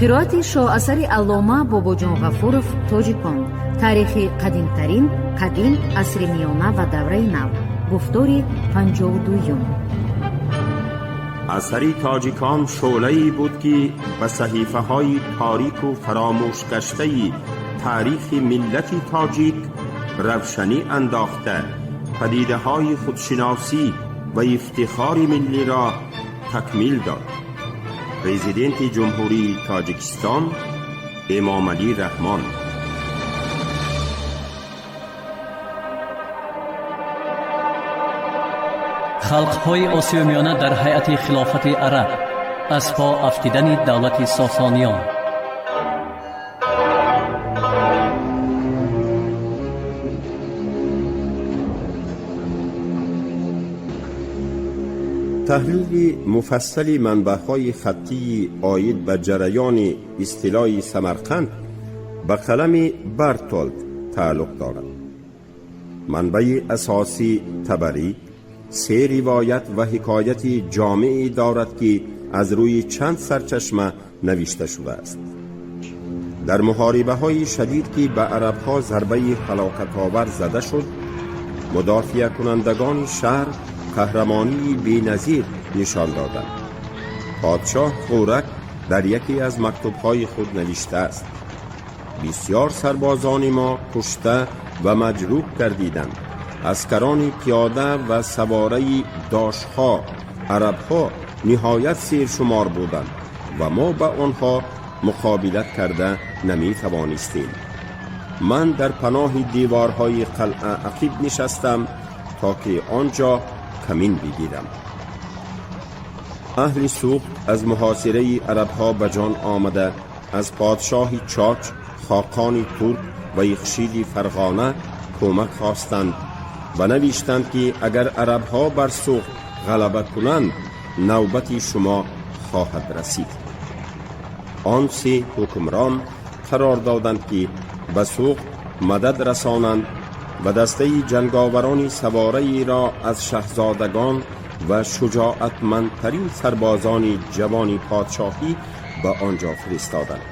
Қироати шоҳасари аллома Бобоҷон Ғафуров «Тоҷикон: таърихи қадимтарин, қадим, асри миёна ва давраи нав», гуфтори 52-юм. Асари «Тоҷикон» шӯълае буд, ки ба саҳифаҳои торику фаромӯшгаштаи таърихи миллати тоҷик равшанӣ андохта, падидаҳои худшиносӣ ва ифтихори миллиро такмил дод. Президенти Ҷумҳурии Тоҷикистон Эмомалӣ Раҳмон. Халқҳои Осиёи Миёна дар ҳайати Хилофати Араб, аз по афтидани давлати Сосониён. Таҳлили муфассали манбаъҳои хаттии оид ба ҷараёни истилои Самарқанд ба қалами Бартолд тааллуқ дорад. Манбаи асосӣ Табарӣ се ривоят ва ҳикояти ҷомеъе дорад, ки аз рӯи чанд сарчашма навишта шудааст. Дар муҳорибаҳои шадид, ки ба арабҳо зарбаи ҳалокатовар зада шуд, мудофиакунандагони шаҳр қаҳрамонии беназир нишон доданд. Подшоҳ Ғӯрак дар яке аз мактубҳои худ навиштааст: «Бисёр сарбозони мо кушта ва маҷрӯҳ гардиданд. Аскарони пиёда ва савораи дошҳо, арабҳо, ниҳоят сершумор буданд ва мо ба онҳо муқобилат карда наметавонистем. Ман дар паноҳи деворҳои қалъа ақиб нишастам, то ки он ҷо камин бигирам». Аҳли Суғд аз муҳосираи арабҳо ба ҷон омада, аз подшоҳи Чоч, хоқони турк ва Ихшиди Фарғона кӯмак хостанд ва навиштанд, ки агар арабҳо бар Суғд ғалаба кунанд, навбати шумо хоҳад расид. Он се ҳукмрон қарор доданд, ки ба Суғд мадад расонанд ва дастаи ҷанговарони савораеро аз шаҳзодагон ва шуҷоатмандтарин сарбозони ҷавони подшоҳӣ ба он ҷо фиристоданд.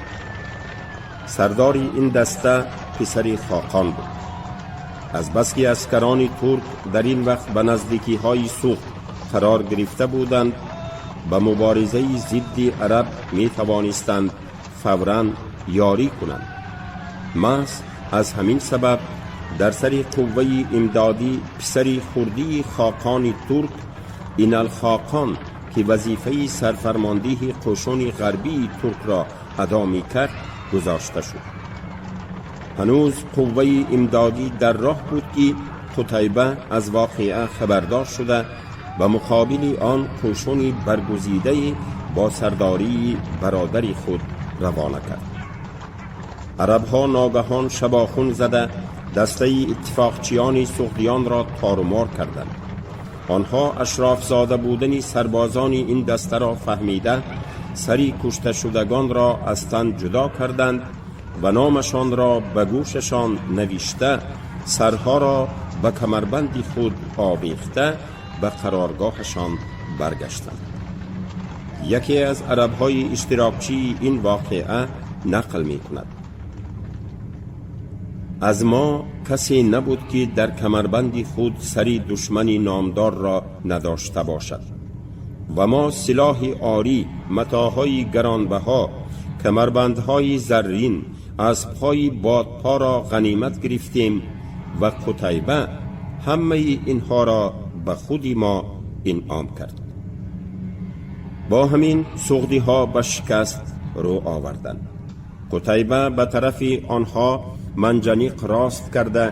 Сардори ин даста писари хоқон буд. Азбаски аскарони турк дар ин вақт ба наздикиҳои Суғд қарор гирифта буданд, ба муборизаи зидди араб метавонистанд фавран ёрӣ кунанд. Маҳз аз ҳамин сабаб дар сари қувваи имдодӣ писари хурдии хоқони турк Иналхоқон, ки вазифаи сарфармондиҳи қӯшуни ғарбии туркро адо мекард, гузошта шуд. Ҳанӯз қувваи имдодӣ дар роҳ буд, ки Қутайба аз воқеа хабардор шуда, ба муқобили он қӯшуни баргузидае бо сардории бародари худ равона кард. Арабҳо ногаҳон шабохун зада, дастаи иттифоқчиёни суғдиёнро торумор карданд. Онҳо ашрофзода будани сарбозони ин дастаро фаҳмида, сари кушташудагонро аз тан ҷудо карданд ва номашонро ба гӯшашон навишта, сарҳоро ба камарбанди худ овехта, ба қароргоҳашон баргаштанд. Яке аз арабҳои иштирокчии ин воқеа нақл мекунад: «Аз мо касе набуд, ки дар камарбанди худ сари душмани номдорро надошта бошад, ва мо силоҳи орӣ, матоъҳои гаронбаҳо, камарбандҳои заррин, аспҳои бодпоро ғанимат гирифтем ва Қутайба ҳамаи инҳоро ба худи мо инъом кард». Бо ҳамин суғдиҳо ба шикаст рӯ оварданд. Қутайба ба тарафи онҳо манҷаниқ рост карда,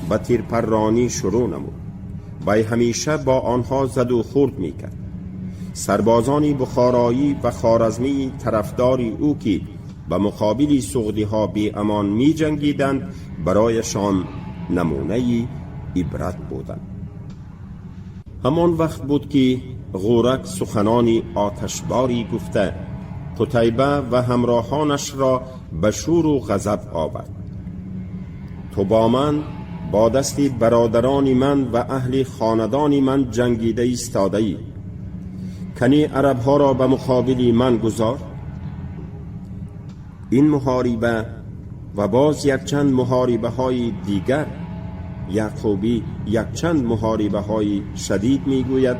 ба тирпарронӣ шурӯъ намуд. Вай ҳамеша бо онҳо заду хурд мекард. Сарбозони бухороӣ ва хоразмии тарафдори ӯ, ки ба муқобили суғдиҳо беамон меҷангиданд, барояшон намунаи ибрат буданд. Ҳамон вақт буд, ки Ғӯрак суханони оташборӣ гуфта, Қутайба ва ҳамроҳонашро ба шӯру ғазаб овард: «Ту бо ман бо дасти бародарони ман ва аҳли хонадони ман ҷангида истодаӣ. Кани арабҳоро ба муқобили ман гузор». Ин муҳориба ва боз якчанд муҳорибаҳои дигар, Яъқубӣ якчанд муҳорибаҳои шадид мегӯяд,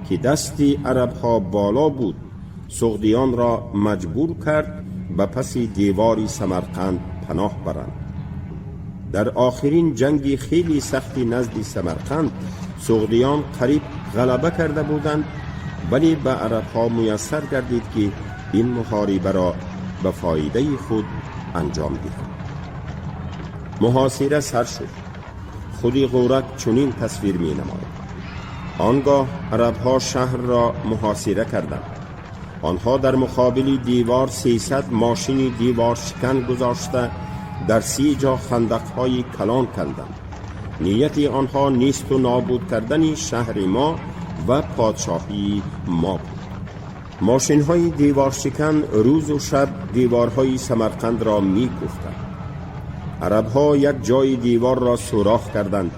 ки дасти арабҳо боло буд, суғдиёнро маҷбур кард ба паси девори Самарқанд паноҳ баранд. Дар охирин ҷанги хеле сахти назди Самарқанд суғдиён қариб ғалаба карда буданд, вале ба арабҳо муяссар гардид, ки ин муҳорибаро ба фоидаи худ анҷом диҳанд. Муҳосира сар шуд. Худи Ғӯрак чунин тасвир менамояд: он гоҳ арабҳо шаҳрро муҳосира карданд. Онҳо дар муқобили девор 300 мошини деворшикан гузошта, дар 30 ҷо хандақҳои калон канданд. Нияти онҳо несту нобуд кардани шаҳри мо ва подшоҳии мо буд. Мошинҳои деворшикан рӯзу шаб деворҳои Самарқандро мекӯфтанд. Арабҳо як ҷои деворро сӯрох карданд,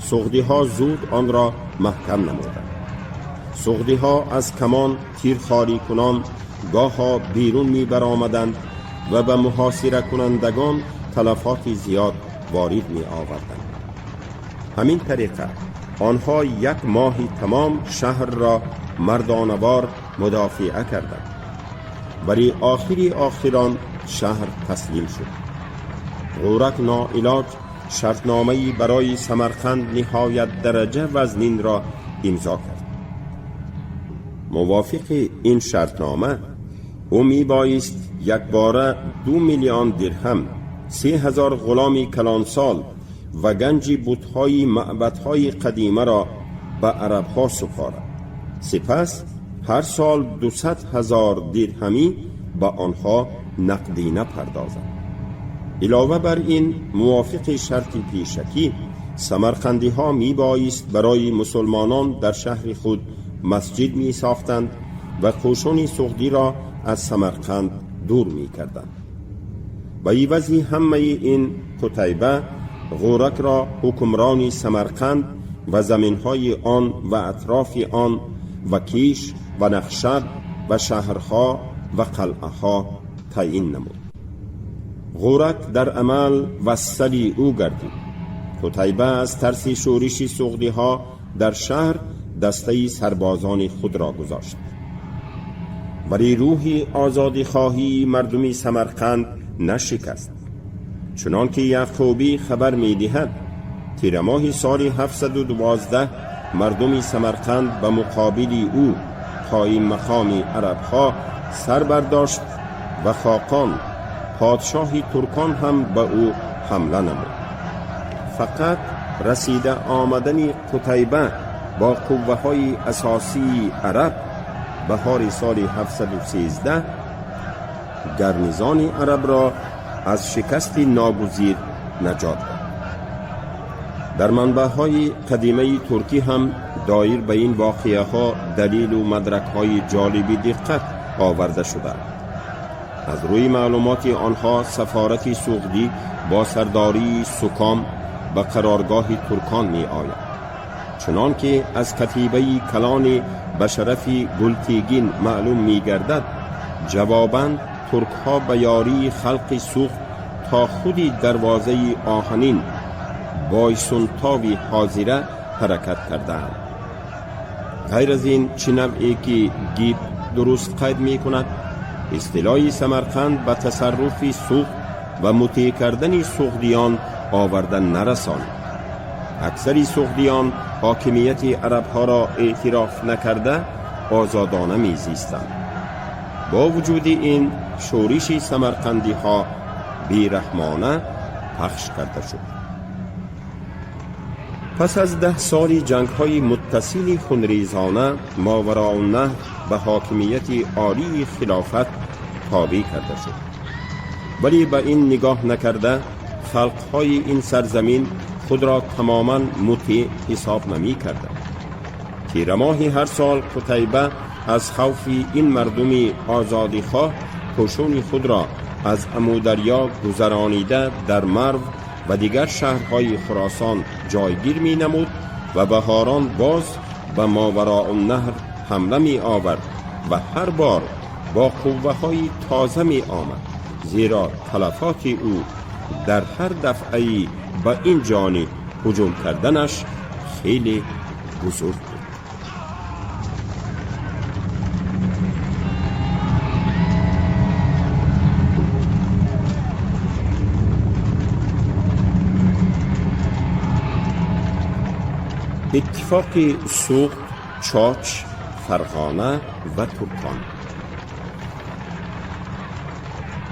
суғдиҳо зуд онро маҳкам намуданд. Суғдиҳо аз камон тирхорӣ кунон гоҳо берун мебаромаданд ва ба муҳосиракунандагон талафоти зиёд ворид меоварданд. Ҳамин тариқа онҳо як моҳи тамом шаҳрро мардонавор мудофиа карданд, вале охири охирон шаҳр таслим шуд. Ғӯрак ноилоҷ шартномаи барои Самарқанд ниҳоят дараҷа вазнинро имзо кард. Мувофиқи ин шартнома, ӯ мебоист якбора 2 миллион дирҳам, 3000 ғуломи калонсол ва ганҷи бутҳои маъбадҳои қадимаро ба арабҳо супорад. Сипас ҳар сол 200 000 дирҳамӣ ба онҳо нақдина пардозад. Илова бар ин, мувофиқи шарти пешакӣ, самарқандиҳо мебоист барои мусулмонон дар шаҳри худ масҷид месохтанд ва қӯшуни суғдиро аз Самарқанд дур мекарданд. Ба ивази ҳамаи ин Қутайба Ғӯракро ҳукмрони Самарқанд ва заминҳои он ва атрофи он ва Киш ва Нахшаб ва шаҳрҳо ва қалъаҳо таъин намуд. Ғӯрак дар амал вассали ӯ гардид. Қутайба аз тарси шӯриши суғдиҳо дар шаҳр дастаи сарбозони худро гузошт, вале рӯҳи озодихоҳии мардуми Самарқанд нашикаст. Чунон ки Яъқубӣ хабар медиҳад, тирамоҳи соли 712 мардуми Самарқанд ба муқобили ӯ, қоим мақоми арабҳо, сар бардошт ва Хоқон, подшоҳи туркон, ҳам ба ӯ ҳамла намуд. Фақат расида омадани Қутайба бо қувваҳои асосии араб баҳори соли 713 гарнизони арабро аз шикасти ногузир наҷот дод. Дар манбаъҳои қадимаи туркӣ ҳам доир ба ин воқеаҳо далилу мадракҳои ҷолиби диққат оварда шудаанд. Аз рӯи маълумоти онҳо, сафорати суғдӣ бо сардории Суком ба қароргоҳи туркон меояд. Чунон ки аз катибаи калони ба шарафи Гултигин маълум мегардад, ҷавобан туркҳо ба ёрии халқи Суғд то худи дарвозаи оҳанин, Бойсунтови ҳозира, ҳаракат кардаанд. Ғайр аз ин, чӣ навъе ки Гиб дуруст қайд мекунад, истилои Самарқанд ба тасарруфи Суғд ва мутеъ кардани суғдиён оварда нарасонид. Аксари суғдиён ҳокимияти арабҳоро эътироф накарда, озодона мезистанд. Бо вуҷуди ин, шӯриши самарқандиҳо бераҳмона пахш карда шуд. Пас аз 10 соли ҷангҳои муттасили хунрезона, Мовароуннаҳр ба ҳокимияти олии хилофат тобеъ карда шуд. Вале ба ин нигоҳ накарда, халқҳои ин сарзамин худро тамоман мутеъ ҳисоб намекарданд. Тирамоҳи ҳар сол Қутайба аз хавфи ин мардуми озодихоҳ қӯшуни худро аз Амударё гузаронида, дар Марв ва дигар шаҳрҳои Хуросон ҷойгир менамуд ва баҳорон боз ба Мовароуннаҳр ҳамла меовард ва ҳар бор бо қувваҳои тоза меомад. Зеро талафоти ӯ дар ҳар дафъаи ба ин ҷониб ҳуҷум карданаш хеле бузург буд. Иттифоқи Суғд, Чоч, Фарғона ва туркон.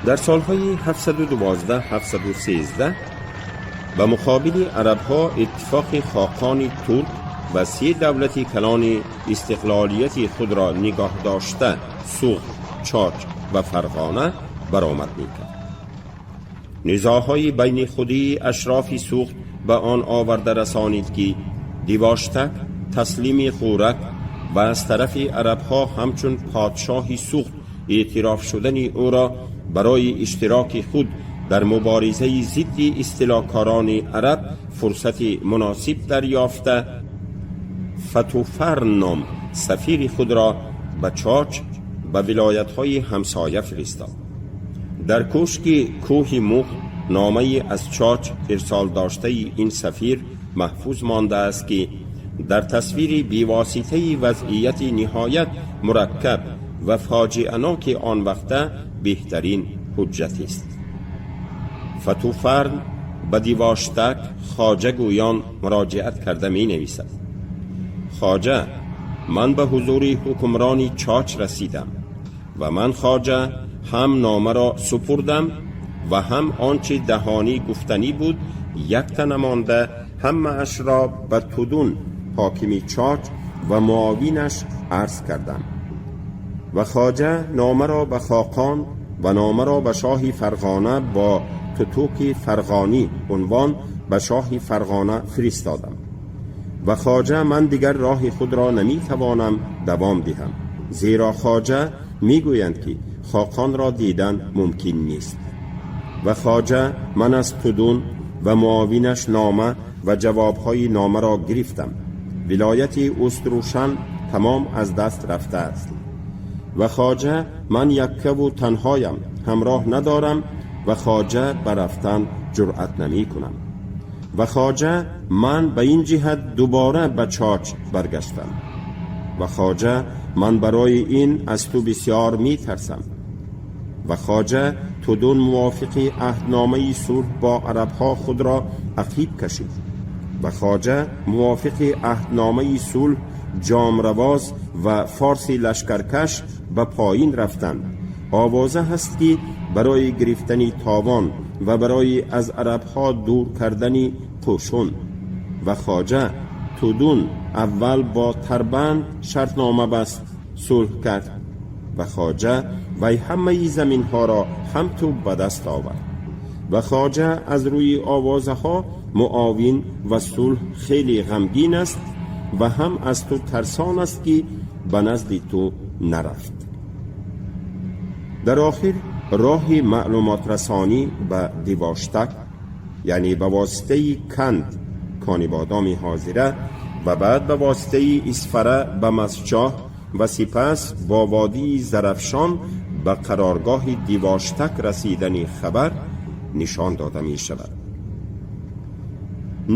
Дар солҳои 712-713 ба муқобили арабҳо иттифоқи хоқони турк ва се давлати калони истиқлолияти худро нигоҳ дошта, Суғд, Чоч ва Фарғона, баромад мекард. Низоъҳои байни худии ашрофи Суғд ба он оварда расонид, ки Дивоштак таслими Ғурак ва аз тарафи арабҳо ҳамчун подшоҳи Суғд эътироф шудани ӯро барои иштироки худ дар муборизаи зидди истилокорони араб фурсати муносиб дарёфта, Фатуфарн ном сафири худро ба Чоч, ба вилоятҳои ҳамсоя фиристод. Дар кӯшки кӯҳи Муғ номае аз Чоч ирсол доштаи ин сафир маҳфуз мондааст, ки дар тасвири бевоситаи вазъияти ниҳоят мураккаб ва фоҷианоки он вақта беҳтарин ҳуҷҷатест. Фатуфарн ба Дивоштак хоҷа гӯён муроҷиат карда менависад: «Хоҷа, ман ба ҳузури ҳукмрони Чоч расидам ва ман, хоҷа, ҳам номаро супурдам ва ҳам он чи даҳонӣ гуфтанӣ буд, якта намонда ҳамаашро ба Тудун, ҳокими Чоч, ва муовинаш арз кардам. Ва хоҷа, номаро ба хоқон ва номаро ба шоҳи Фарғона бо Тутуки Фарғонӣ унвон ба шоҳи Фарғона фиристодам. Ва хоҷа, ман дигар роҳи худро наметавонам давом диҳам, зеро хоҷа, мегӯянд, ки хоқонро дидан мумкин нест. Ва хоҷа, ман аз Тудун ва муовинаш нома ва ҷавобҳои номаро гирифтам. Вилояти Уструшан тамом аз даст рафтааст. Ва хоҷа, ман яккаву танҳоям, ҳамроҳ надорам ва хоҷа, ба рафтан ҷуръат намекунам. Ва хоҷа, ман ба ин ҷиҳат дубора ба Чоч баргаштам. Ва хоҷа, ман барои ин аз ту бисёр метарсам. Ва хоҷа, Тудун мувофиқи аҳдномаи сулҳ бо арабҳо худро ақиб кашид. Ва хоҷа, мувофиқи аҳдномаи сулҳ Ҷомравоз ва форси лашкаркаш ба поин рафтанд. Овоза ҳаст, ки барои гирифтани товон ва барои аз арабҳо дур кардани қӯшун. Ва хоҷа, Тудун аввал бо Тарбанд шартнома баст, сулҳ кард. Ва хоҷа, вай ҳамаи заминҳоро ҳам ту ба даст овард. Ва хоҷа, аз рӯи овозаҳо муовин ва сулҳ хеле ғамгин аст ва ҳам аз ту тарсон аст, ки ба назди ту нарафт». Дар охир роҳи маълумотрасонӣ ба Дивоштак, яъне ба воситаи Канд, Конибодоми ҳозира, ва баъд ба воситаи Исфара ба Масчоҳ ва сипас бо водии Зарафшон ба қароргоҳи Дивоштак расидани хабар нишон дода мешавад.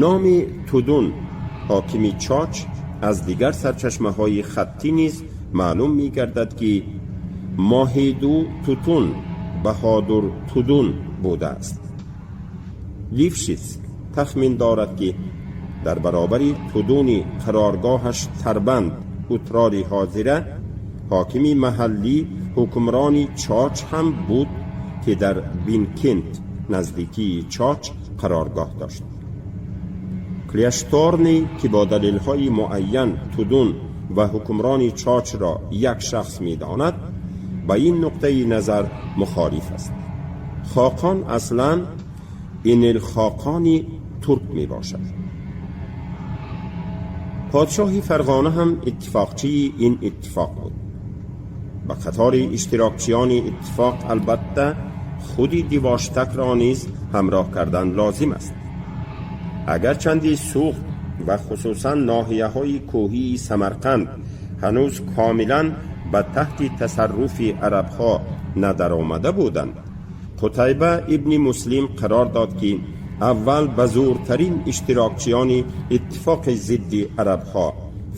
Номи Тудун, ҳокими Чоч, аз дигар сарчашмаҳои хаттӣ низ маълум мегардад, ки Моҳиду Тутун Баҳодур Тудун будааст. Лившиц тахмин дорад, ки дар баробари Тудуни қароргоҳаш Тарбанд, Утрори ҳозира, ҳокими маҳаллӣ, ҳукмрони Чоч ҳам буд, ки дар Бинкент, наздикии Чоч, қароргоҳ дошт. Кляшторни, ки бо далелҳои муайян Тудун ва ҳукмрони Чочро як шахс медонад, ба ин нуқтаи назар мухолиф аст. Хоқон аслан Инилхоқони турк мебошад. Подшоҳи Фарғона ҳам иттифоқчии ин иттифоқ буд. Ба қатори иштирокчиёни иттифоқ албатта худи Дивоштакро низ ҳамроҳ кардан лозим аст. Агарчанди Суғд ва хусусан ноҳияҳои кӯҳии Самарқанд ҳанӯз комилан ба таҳти тасарруфи арабҳо надаромада буданд, Қутайба ибни Муслим қарор дод, ки аввал ба зӯртарин иштирокчиёни иттифоқи зидди арабҳо,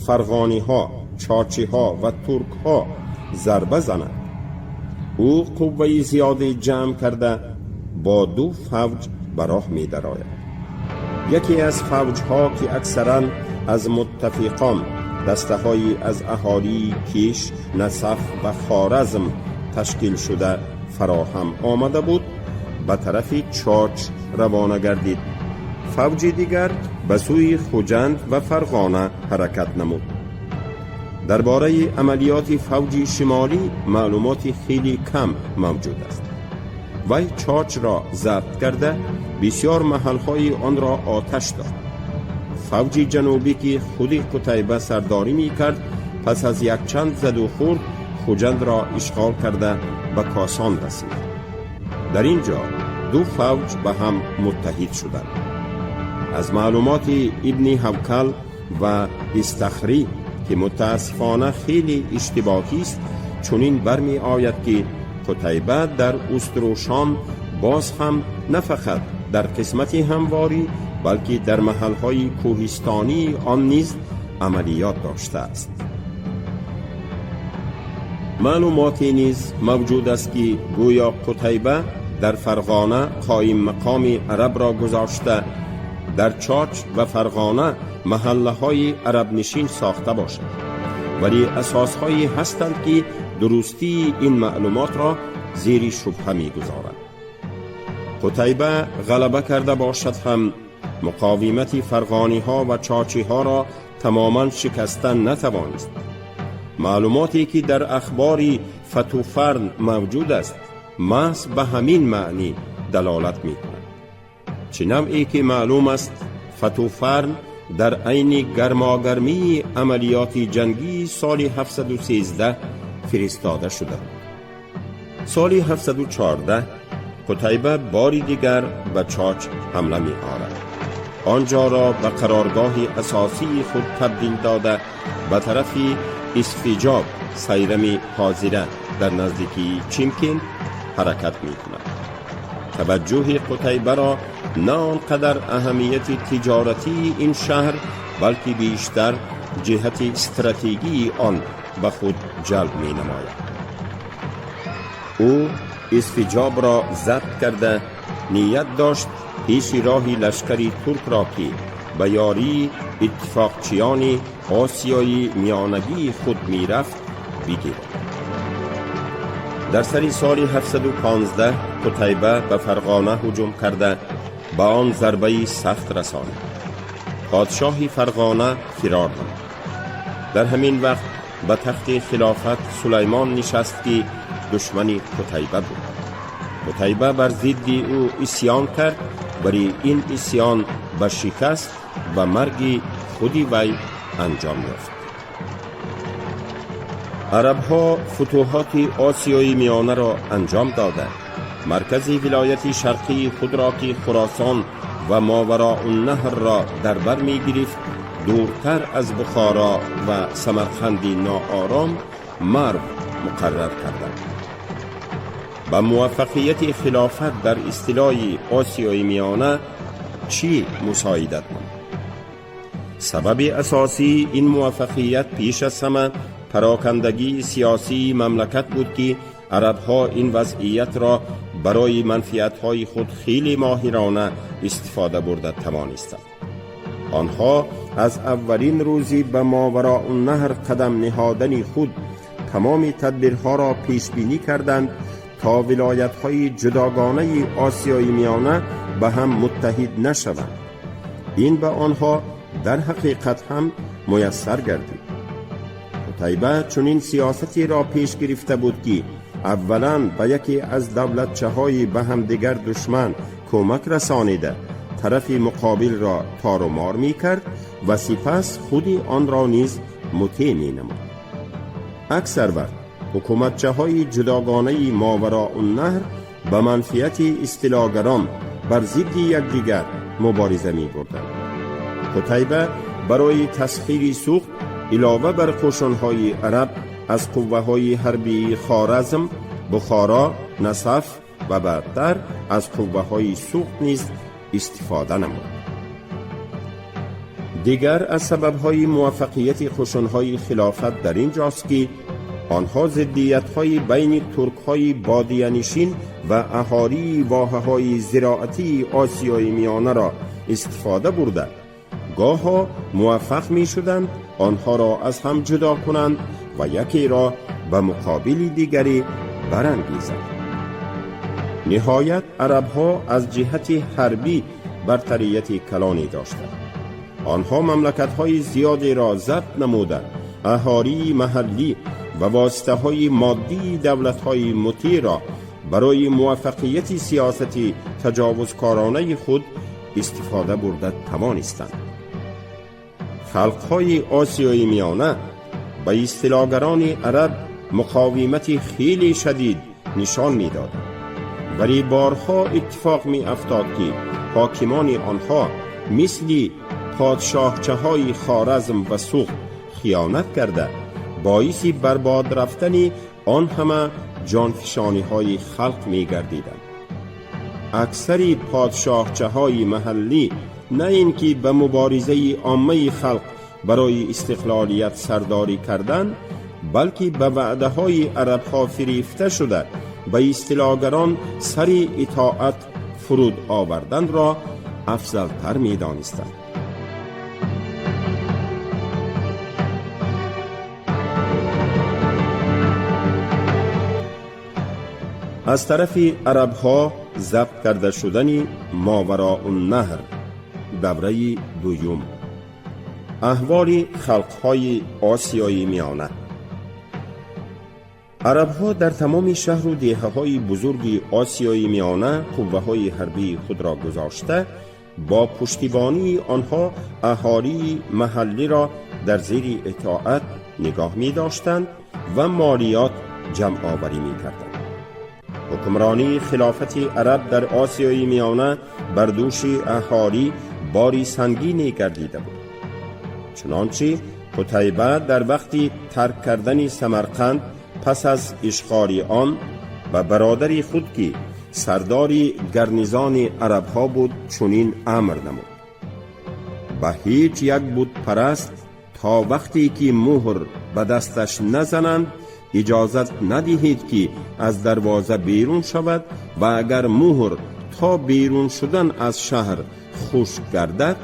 фарғониҳо, чочиҳо ва туркҳо зарба занад. Ӯ қувваи зиёде ҷамъ карда, бо ду фавҷ ба роҳ медарояд. Яке аз фавҷҳо, ки аксаран аз муттафиқон, дастаҳое аз аҳолии Киш, Насаф ва Хоразм ташкил шуда фароҳам омада буд, ба тарафи Чоч равона гардид. Фавҷи дигар ба сӯи Хуҷанд ва Фарғона ҳаракат намуд. Дар бораи амалиёти фавҷи шимолӣ маълумоти хеле кам мавҷуд аст. Вай Чочро забт карда, бисёр маҳалҳои онро оташ дод. Фавҷи ҷанубӣ, ки худи Қутайба сардорӣ мекард, пас аз якчанд задухӯрд Хуҷандро ишғол карда, ба Косон расид. Дар ин ҷо ду фавҷ ба ҳам муттаҳид шуданд. Аз маълумоти Ибни Ҳавкал ва Истахрӣ, ки мутаассифона хеле иштибоҳист, чунин бармеояд, ки Қутайба дар Уструшон боз ҳам на фақат дар қисмати ҳамворӣ, балки дар маҳалҳои кӯҳистонии он низ амалиёт доштааст. Маълумоте низ мавҷуд аст, ки гӯё Қутайба дар Фарғона қоим мақоми арабро гузошта, дар Чоч ва Фарғона маҳаллаҳои арабнишин сохта бошад, вале асосҳое ҳастанд, ки дурустии ин маълумотро зери шубҳа мегузоранд. Қутайба ғалаба карда бошад ҳам, муқовимати фарғониҳо ва чочиҳоро тамоман шикастан натавонист. Маълумоте, ки дар ахбори Фатуфарн мавҷуд аст, маҳз ба ҳамин маънӣ далолат мекунад. Чӣ навъе ки маълум аст, Фатуфарн дар айни гармогармии амалиёти ҷангии соли 713 фиристода шуда буд. Соли 714 Қутайба бори дигар ба Чоч ҳамла меорад. Он ҷоро ба қароргоҳи асосии худ табдил дода, ба тарафи Исфиҷоб, Сайрами ҳозира дар наздикии Чимкент, ҳаракат мекунад. Таваҷҷӯҳи Қутайбаро на он қадар аҳамияти тиҷоратии ин шаҳр, балки бештар ҷиҳати стратегии он ба худ ҷалб менамояд. Ӯ Исфиҷобро забт карда, ният дошт пеши роҳи лашкари туркро, ки ба ёрии иттифоқчиёни Осиёи Миёнагии худ мерафт, бигирад. Дар сари соли 715 Қутайба ба Фарғона ҳуҷум карда, ба он зарбаи сахт расонид. Подшоҳи Фарғона фирор намуд. Дар ҳамин вақт ба тахти хилофат Сулаймон нишаст, ки душмани Қутайба буд. Қутайба бар зидди ӯ исьён кард, вале ин исьён ба шикаст ва марги худи вай анҷом ёфт. Арабҳо футӯҳоти Осиёи Миёнаро анҷом дода, маркази вилояти шарқии худро, ки Хуросон ва Мовароуннаҳрро дар бар мегирифт, дуртар аз Бухоро ва Самарқанди ноором, Марв муқаррар карданд. Ба муваффақияти хилофат дар истилои Осиёи Миёна чӣ мусоидат намуд? Сабаби асосии ин муваффақият пеш аз ҳама парокандагии сиёсии мамлакат буд, ки арабҳо ин вазъиятро барои манфиатҳои худ хеле моҳирона истифода бурда тавонистанд. Онҳо аз аввалин рӯзи ба Мовароуннаҳр қадам ниҳодани худ тамоми тадбирҳоро пешбинӣ карданд, то вилоятҳои ҷудогонаи Осиёи Миёна ба ҳам муттаҳид нашаванд. Ин ба онҳо дар ҳақиқат ҳам муяссар гардид. Қутайба чунин сиёсатеро пеш гирифта буд, ки аввалан ба яке аз давлатчаҳои ба ҳамдигар душман кӯмак расонида, тарафи муқобилро торумор мекард ва сипас худи онро низ мутеъ менамуд. Аксар вақт ҳукуматчаҳои ҷудогонаи Мовароуннаҳр ба манфиати истилогарон бар зидди якдигар мубориза мебурданд. Қутайба барои тасхири Суғд илова бар қӯшунҳои араб аз қувваҳои ҳарбии Хоразм, Бухоро, Насаф. ва баъдтар аз қувваҳои Суғд низ истифода намуд. Дигар аз сабабҳои муваффақияти қушунҳои хилофат дар ин ҷост, ки онҳо зиддиятҳои байни туркҳои бодиянишин ва аҳолии воҳаҳои зироатии Осиёи Миёнаро истифода бурда, гоҳо муваффақ мешуданд онҳоро аз ҳам ҷудо кунанд ва якеро ба муқобили дигаре барангезанд. Ниҳоят, арабҳо аз ҷиҳати ҳарбӣ бартарияти калоне доштанд. Онҳо мамлакатҳои зиёдеро забт намуда, аҳолии маҳаллӣ ва воситаҳои моддии давлатҳои мутеъро барои муваффақияти сиёсати таҷовузкоронаи худ истифода бурда тавонистанд. Халқҳои Осиёи Миёна ба истилогарони араб муқовимати хеле шадид нишон медоданд, вале борҳо иттифоқ меафтод, ки ҳокимони онҳо мисли подшоҳчаҳои Хоразм ва Суғд хиёнат карда, боиси барбод рафтани он ҳама ҷонфишониҳои халқ мегардиданд. Аксари подшоҳчаҳои маҳаллӣ на ин ки ба муборизаи оммаи халқ барои истиқлолият сардорӣ кардан, балки ба ваъдаҳои арабҳо фирифта шуда, ба истилогарон сари итоат фуруд оварданро афзалтар медонистанд. Аз тарафи арабҳо забт карда шудани Мовароуннаҳр. Давраи дуюм. Аҳволи халқҳои Осиёи Миёна. Арабҳо дар тамоми шаҳру деҳаҳои бузурги Осиёи Миёна қувваҳои ҳарбии худро гузошта, бо пуштибонии онҳо аҳолии маҳаллиро дар зери итоат нигоҳ медоштанд ва молиёт ҷамъоварӣ мекарданд. Ҳукмронии хилофати араб дар Осиёи Миёна бар дӯши аҳолӣ бори сангине гардида буд. Чунончи Қутайба дар вақти тарк кардани Самарқанд пас аз ишғоли он ба бародари худ, ки сардори гарнизони арабҳо буд, чунин амр намуд: «Ба ҳеҷ як бутпараст то вақте ки муҳр ба дасташ назананд, иҷозат надиҳед, ки аз дарвоза берун шавад ва агар муҳр то берун шудан аз шаҳр хушк гардад,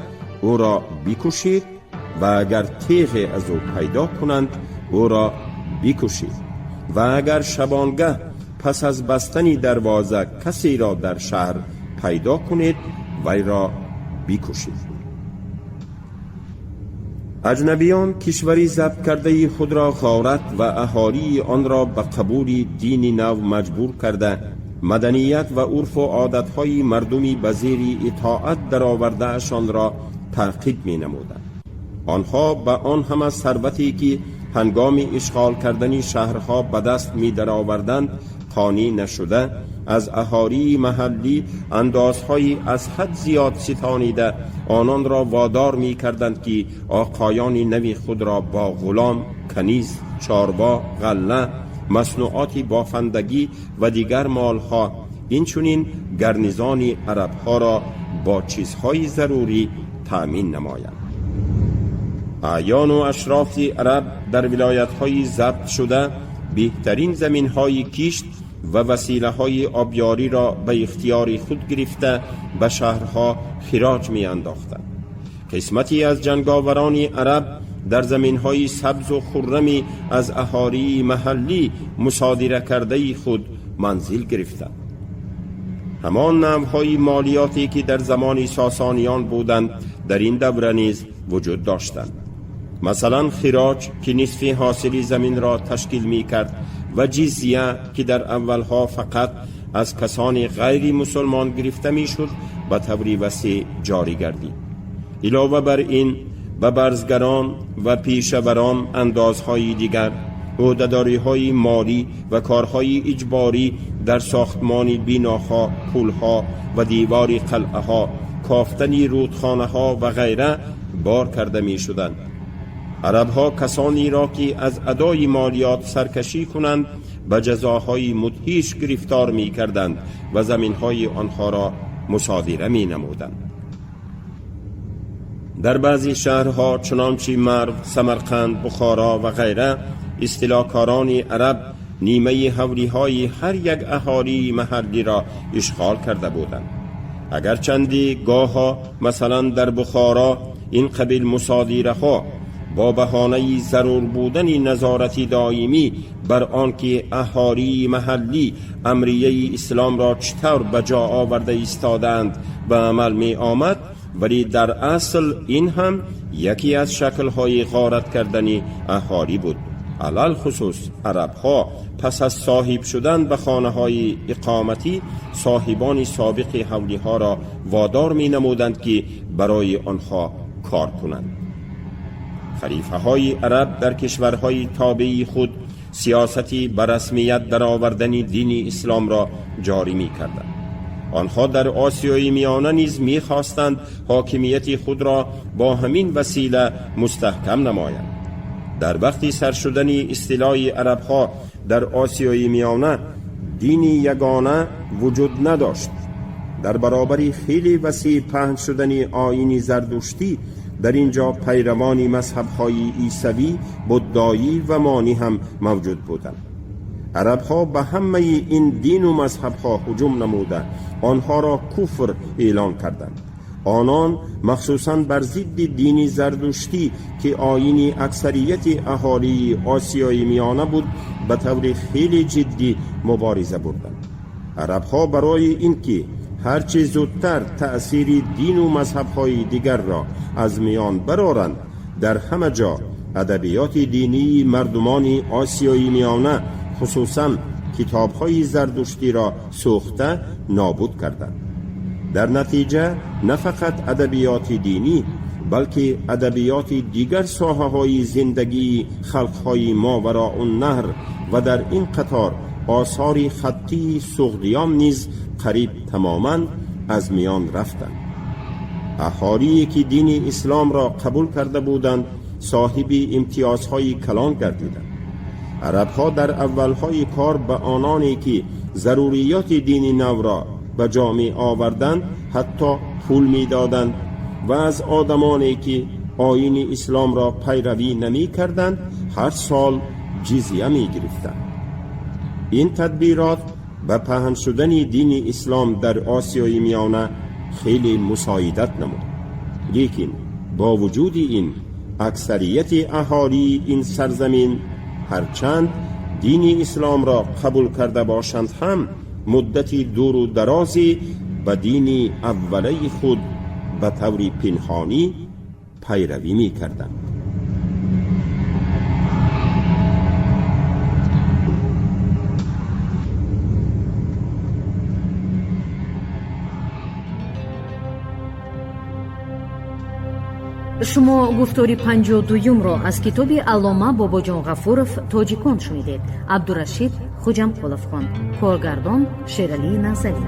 ӯро бикушед ва агар теғе аз ӯ пайдо кунанд, ӯро бикушед ва агар шабонгаҳ пас аз бастани дарвоза касеро дар шаҳр пайдо кунед, вайро бикушед». Аҷнабиён кишвари забт кардаи худро ғорат ва аҳолии онро ба қабули дини нав маҷбур карда, маданият ва урфу одатҳои мардуми ба зери итоат даровардаашонро таъқиб менамуданд. Онҳо ба он ҳама сарвате, ки ҳангоми ишғол кардани шаҳрҳо ба даст медароварданд, қонеъ нашуда, аз аҳолии маҳаллӣ андозҳои аз ҳад зиёд ситонида, ононро водор мекарданд, ки оқоёни нави худро бо ғулом, каниз, чорво, ғалла, маснуоти бофандагӣ ва дигар молҳо, инчунин гарнизони арабҳоро бо чизҳои зарурӣ таъмин намоянд. Аъёну ашрофи араб дар вилоятҳои забтшуда беҳтарин заминҳои кишт ва василаҳои обёриро ба ихтиёри худ гирифта, ба шаҳрҳо хироҷ меандохтанд. Қисмате аз ҷанговарони араб дар заминҳои сабзу хуррами аз аҳолии маҳаллӣ мусодира кардаи худ манзил гирифтанд. Ҳамон навъҳои молиёте, ки дар замони Сосониён буданд, дар ин давра низ вуҷуд доштанд. Масалан, хироҷ, ки нисфи ҳосили заминро ташкил мекард, ва ҷизия, ки дар аввалҳо фақат аз касони ғайри мусулмон гирифта мешуд, ба таври васеъ ҷорӣ гардид. Илова бар ин, ба барзгарон ва пешаварон андозҳои дигар, ӯҳдадориҳои молӣ ва корҳои иҷборӣ дар сохтмони биноҳо, пулҳо ва девори қалъаҳо, кофтани рӯдхонаҳо ва ғайра бор карда мешуданд. Арабҳо касонеро, ки аз адои молиёт саркашӣ кунанд, به جزاهای مدهش گرفتار می کردند و زمینهای آنها را مصادره می نمودند. در بعضی شهرها چنانچه مرو، سمرقند، بخارا و غیره استیلاکاران عرب نیمه حولی‌های هر یک اهالی محلی را اشغال کرده بودند. اگرچندی گاها مثلا در بخارا این قبیل مصادره ها با بهانه ضرور بودن نظارت دائمی بر آنکه اهالی محلی امریه اسلام را چطور به جا آورده ایستادند به عمل می آمد، ولی در اصل این هم یکی از شکل‌های غارت کردن اهالی بود. علل خصوص عرب‌ها پس از صاحب شدن به خانه‌های اقامتی صاحبان سابق حولی‌ها را وادار می‌نمودند که برای آنها کار کنند. خلیفه‌های عرب در کشورهای تابعی خود سیاستی به رسمیت درآوردن دین اسلام را جاری می‌کردند. آنها در آسیای میانه نیز می‌خواستند حاکمیت خود را با همین وسیله مستحکم نمایند. در وقتی سر شدن استیلای عرب‌ها در آسیای میانه دین یگانه وجود نداشت. در برابر خیلی وسیع پهن شدن آیین زردشتی در اینجا پیروان مذهب‌های عیسوی، بودایی و مانی هم موجود بودند. عرب‌ها به همه این دین و مذهب‌ها هجوم نموده آنها را کفر اعلان کردند. آنان مخصوصاً بر ضد دین زردشتی که آیین اکثریت اهالی آسیای میانه بود به طور خیلی جدی مبارزه بردند. عرب‌ها برای اینکه هرچه زودتر تأثیر دین و مذهب‌های دیگر را از میان برارند، در همه جا ادبیات دینی مردمان آسیای میانه خصوصاً کتاب‌های زردشتی را سوخته نابود کردند. در نتیجه نه فقط ادبیات دینی بلکه ادبیات دیگر ساحه‌های زندگی خلق‌های ماوراء النهر و در این قطار آثار خطی سغدیان نیز قریب تماما از میان رفتند. اهالی که دین اسلام را قبول کرده بودند صاحب امتیازهای کلان گردیدند. عربها در اولهای کار به آنانی که ضروریات دین نو را به جامعه آوردند حتی پول می‌دادند و از آدمانی که آیین اسلام را پیروی نمی کردند هر سال جزیه می گرفتند. این تدبیرات به پهن شدن دین اسلام در آسیای میانه خیلی مساعدت نمود. لیکن با وجود این اکثریت اهالی این سرزمین هرچند دین اسلام را قبول کرده باشند هم مدتی دور و درازی به دین اولی خود به طور پنهانی پیروی می کردند. Шумо гуфтори 52-ро аз китоби Аллома Бобоҷон Ғафуров «Тоҷикон» шунидед. Абдурашид Хуҷамқулов хонд. Коргардон Шералӣ Назарӣ.